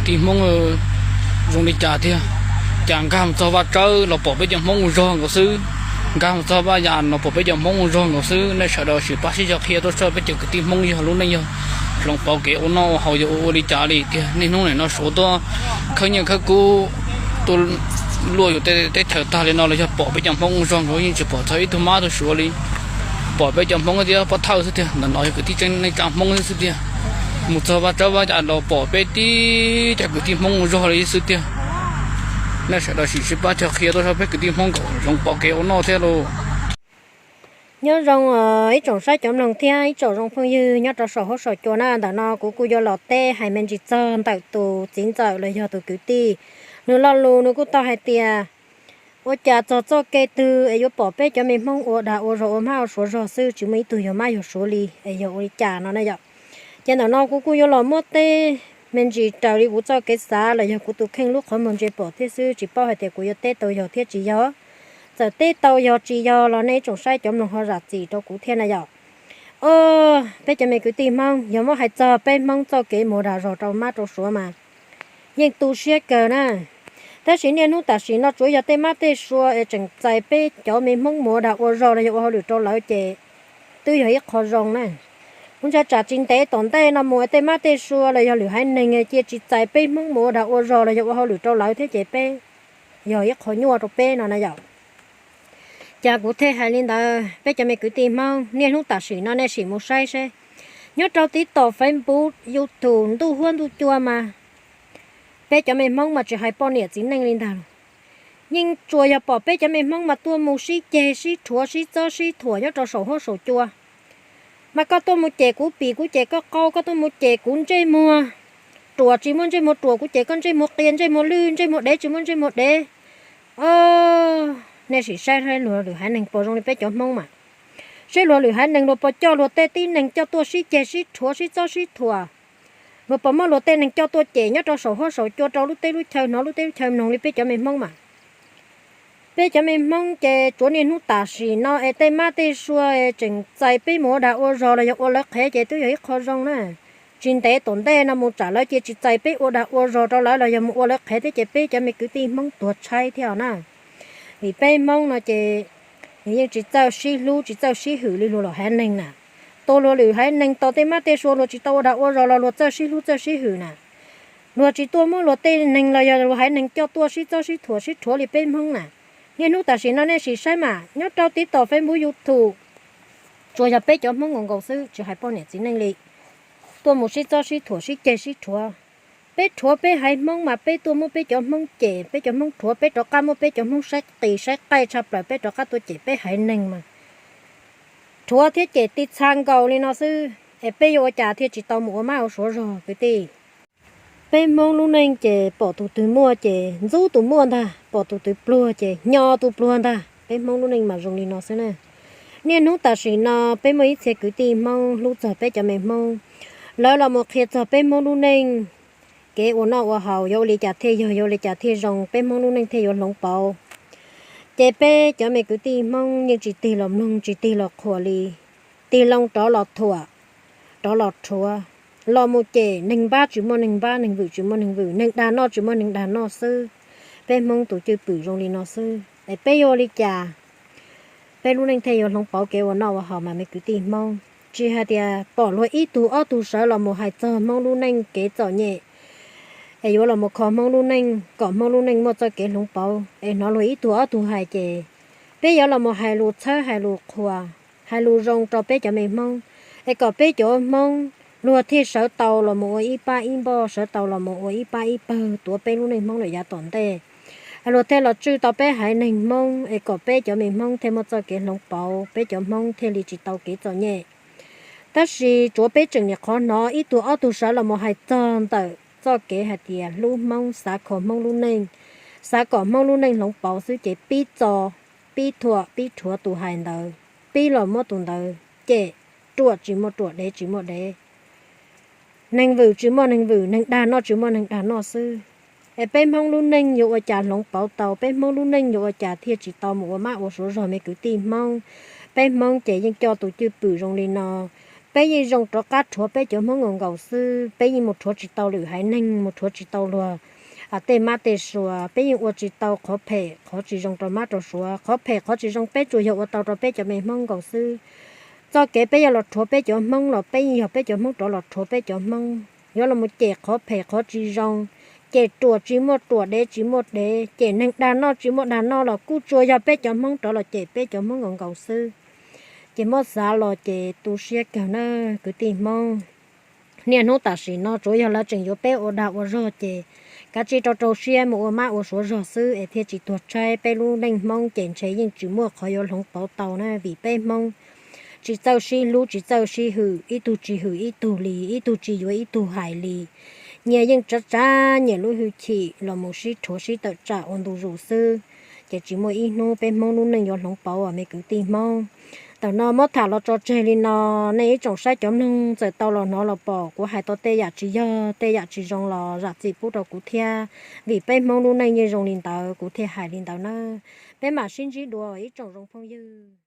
Tij Hmoob zoo li cas thiab? Cas nkag mus txog vaj tsawb los pom peb cov Hmoob ua zog nkaus xwb, nkag mus txog vaj yam los pom peb cov Hmoob ua zog nkaus xwb. Nej sawv daws sim pab sib zog qhia tuaj saib peb cov kwv tij Hmoob yog lub neej yog hloov pauv kev ua noj ua haus yog ua li cas li tiag. Niaj hnub nim no Suav tuaj khawb nyiaj khawb kub tuaj luaj yus tej teb chaws tag li no los yog pom peb cov Hmoob ua zog nkaus, yeej tsis pom txog ib tug mab tug suav li. Pom peb cov Hmoob thiab pov thawj xwb tiag, ntawm no yog kwv tij tseem neej tsa Hmoob xwb tiag. Mus txog vaj tsawb vaj yam los pom peb tib cov kwv tij Hmoob ua zog li xwb tiag. Nej sawv daws sim sib pab cog qhia tuaj saib peb kwv tij Hmoob kom hloov pauv kev ua noj thiab lauj. Nyob zoo ib tsoom saib cov mloog thiab ib tsoom zoo phooj ywg nyob rau saum huab saum cua na. Ntawm no kuv kuj yuav los teb hais me ntsis txog ntawm tus txiv ntxawm los yog tus kwv tij. Nws lo lus nws kuj tau hais tias, ua cas txog txoj kev twg es yuav pom peb cov me Hmoob ua dag ua zog ua mab ua suav zog xwb, tsis muaj ib tug yog mab yog suav li, es yog ua li cas no na yom. Ces ntawm no kuv kuj yuav los muab teb me ntsis raws li kuv txoj kev xav los yog kuv tus kheej lub qhov muag ntse pom thiab xwb, tsis paub hais tias kuv yuav teb tau yog thiab tsis yog. Txawm teb tau yog tsis yog los nej ib tsoom saib cov mloog ho zam txim rau kuv thiab na yom. Peb cov me kwv tij Hmoob, yog muab hais txog peb Hmoob txoj kev mus dag zog rau mab rau suav mas yeej tu siab kawg na. Tab sis niaj hnub tam sim no tsuav yog tej mab tej suav es tseem txais peb cov me Hmoob mus ua dag ua zog los yog ua hauj lwm rau lawv ces twb yog ib qho zoo na. Kuv ntshai tsam tsis ntev tom ntej no mus tej mab tej suav los yog lwm haiv neeg cia tsis txais peb Hmoob mus ua dag ua zog los yog ua hauj lwm rau lawv thiab ces peb yog ib qho nyuaj rau peb no na yom. Cas kuv thiaj hais li ntawd, peb cov me kwv tij Hmoob, niaj hnub tam sim no nej sim mus saib seb, nyob rau TikTok, Facebook, YouTube, ntuj huab ntuj cua mas peb cov me Hmoob mas tsis hais poj niam txiv neej li ntag. Yeej tsuas yog pom peb cov me Hmoob mas tuaj mus sib ceg sib rhuav sib txob sib thuam nyob rau saum huab saum cua. Mas koj tuaj mus cem kuv pim, kuv cem koj qau, koj tuaj mus cem kuv ntsej muag ruam, tsis muaj ntsej muag ruam, kuv cem koj ntsej muag qia, ntsej muag lwj, ntsej muag dev, tsis muaj ntsej muag dev. Nej sim saib luag lwm haiv neeg puas zoo li peb cov Hmoob mas. Saib luag lwm haiv neeg luag puas coj luag tej tib neeg coj tuaj sib ceg sib rhuav sib txob sib thuam. Luag puas muab luag tej neeg coj tuaj cem nyob rau saum huab saum cua rau lub teb lub chaw hnov lub teb lub chaw mloog li peb cov me Hmoob mas. Peb cov me Hmoob ces tsuav niaj hnub tam sim no es tej mab tej suav tseem txais peb mus ua dag ua zog los yog ua lawv qhev ces twb yog ib qho zoo na. Tsis ntev tom ntej no mus tsam lawv cia tsis txais peb ua dag ua zog rau lawv los yog mus ua lawv qhev thiab ces peb cov me kwv tij Hmoob tuag tshaib thiab os na. Vim peb Hmoob no ces nws yeej tsis txawj sib hlub tsis txawj sib hwm li luag lwm haiv neeg na. Tus luag lwm haiv neeg tau tej mab tej suav luag tsis tau ua dag ua zog los luag txawj sib hlub txawj sib hwm na. Luag tsis tuaj muab luag tej neeg los yog luag haiv neeg coj tuaj sib txob sib thuam sib rhuav li peb Hmoob na. Niaj hnub tam sim no nej sim saib mas nyob rau TikTok, Facebook, YouTube, tsuas yog peb cov Hmoob nkaus nkaus xwb tsis hais poj niam txiv neej li. Tuaj mus sib txob sib thuam sib ceg sib rhuav. Peb rhuav peb haiv Hmoob mas peb tuaj muab peb cov Hmoob cem, peb cov Hmoob rhuav, peb rov qab muab peb cov Hmoob saib qis saib qaij tshaj plaws, peb rov qab tuaj cem peb haiv neeg mas. Rhuav thiab cem ti txha nkaus li no xwb es peb yuav ua cas thiaj tsis tau mus ua mab ua suav zog kwv tij? Peb Hmoob lub neej ces pom tus twg muaj ces ntxub tus muaj ntag, pom tus twg pluag ces hnyo tus pluag ntag. Peb Hmoob lub neej mas zoo li no xwb na. Niaj hnub tam sim no peb muaj ib txhia kwv tij Hmoob hlub txog peb cov me Hmoob, lawv los mus qhia txog peb Hmoob lub neej, kev ua noj ua haus yuav ua li cas thiaj yog, yuav ua li cas thiaj zoo, peb Hmoob lub neej thiaj yuav hloov pauv. Ces peb cov me kwv tij Hmoob yeej tsis tig los mloog tsis tig los qhuas li, tig loo rov los thuam, rov los rhuav, los mus cem neeg npab tsis muaj neeg npab, neeg vwm tsis muaj neeg vwm, neeg dag noj tsis muaj neeg dag noj xwb. Peb Hmoob tus cwj pwm zoo li no xwb es peb yuav ua li cas peb lub neej thiaj yuav hloov pauv kev ua noj ua haus mas me kwv tij Hmoob? Tsis hais tias pom luag ib tug ob tug sawv los mus hais txog Hmoob lub neej kev txom nyem es yuav los mus kho Hmoob lub neej kom Hmoob lub neej muaj txoj kev hloov pauv es hnov luag ib tug ob tug hais ces peb yuav los mus hais lus txhawb hais lus qhuas, hais lus zoo rau peb cov me Hmoob es kom peb cov Hmoob luag thiaj sawv tau los mus ua ib pab ib npoj, sawv tau los mus ua ib pab ib pawg tuav peb lub neej Hmoob lawm yav tom ntej. Luag thiaj los tswj tau peb haiv neeg Hmoob es kom peb cov me Hmoob thiaj muaj txoj kev hloov pauv, peb cov Hmoob thiaj li tsis tau kev txom nyem. Tab sis tsuav peb tseem niam qhov hnov ib tug ob tug sawv los mus hais txog ntawm txoj kev hais tias hlub Hmoob, xav kho Hmoob lub neej, xav kom Hmoob lub neej hloov pauv xwb ces pib txo, pib thuam, pib rhuav tus hais ntawd, pib los muab tus ntawd cem, ruam tsis muaj ruam, dev tsis muaj dev, neeg vwm tsis muaj neeg vwm, neeg dag noj tsis muaj neeg dag noj xwb. Es peb Hmoob lub neej yuav ua cas hloov pauv tau, peb Hmoob lub neej yuav ua cas thiaj tsis tau mus ua mab ua suav zog me kwv tij Hmoob? Peb Hmoob ces yeej coj tus cwj pwm zoo li no, Peb yeej zoo rov qab rhuav peb cov Hmoob nkaus nkaus xwb, peb yeej mus rhuav tsis tau lwm haiv neeg, mus rhuav tsis tau luag tej mab tej suav, peb yeej ua tsis tau qhov phem qhov tsis zoo rau mab rau suav. Qhov phem qhov tsis zoo peb tsuas yog ua tau rau peb cov me Hmoob nkaus xwb. Txoj kev peb yuav los rhuav peb cov Hmoob los peb yeej yog peb cov Hmoob rov los rhuav peb cov Hmoob, yuav los mus cem qhov phem qhov tsis zoo, cem ruam tsis muaj ruam, dev tsis muaj dev, cem neeg dag noj tsis muaj dag noj los kuj tsuas yog peb cov Hmoob rov los cem peb cov Hmoob nkaus nkaus xwb. Ces muab xav los ces tu siab kawg na kwv tij Hmoob. Niaj hnub tam sim no tsuav yog lawv tseem yuav peb ua dag ua zog ces kav tsij rau rau siab mus ua mab ua suav zog xwb es thiaj tsis tuag tshaib. Peb lub neej Hmoob ces ntshe yeej tsis muaj qhov yuav hloov pauv tau na, vim peb Hmoob tsis txawj sib hlub tsis txawj sib hwm, ib tug tsis hwm ib tug li, ib tug tsis yuav ib tug hais li. Nyias yeej tsav tsav nyias lub hwj chim los mus sib rhuav sib tawm tsam ua ntu zus xwb, ces tsis muaj ib hnub peb Hmoob lub neej yuav hloov pauv os me kwv tij Hmoob. Ntawm no muab tham los tso tseg li no, nej ib tsoom saib cov mloog txawm tau los hnov los pom kuv hais tau tej yam tsis yog tej yam tsis zoo los zam txim pub rau kuv thiab, vim peb Hmoob lub neej yeej zoo li ntawd kuv thiaj hais li ntawd nawb. Peb mam sib ntsib dua ib tsoom zoo phooj ywg.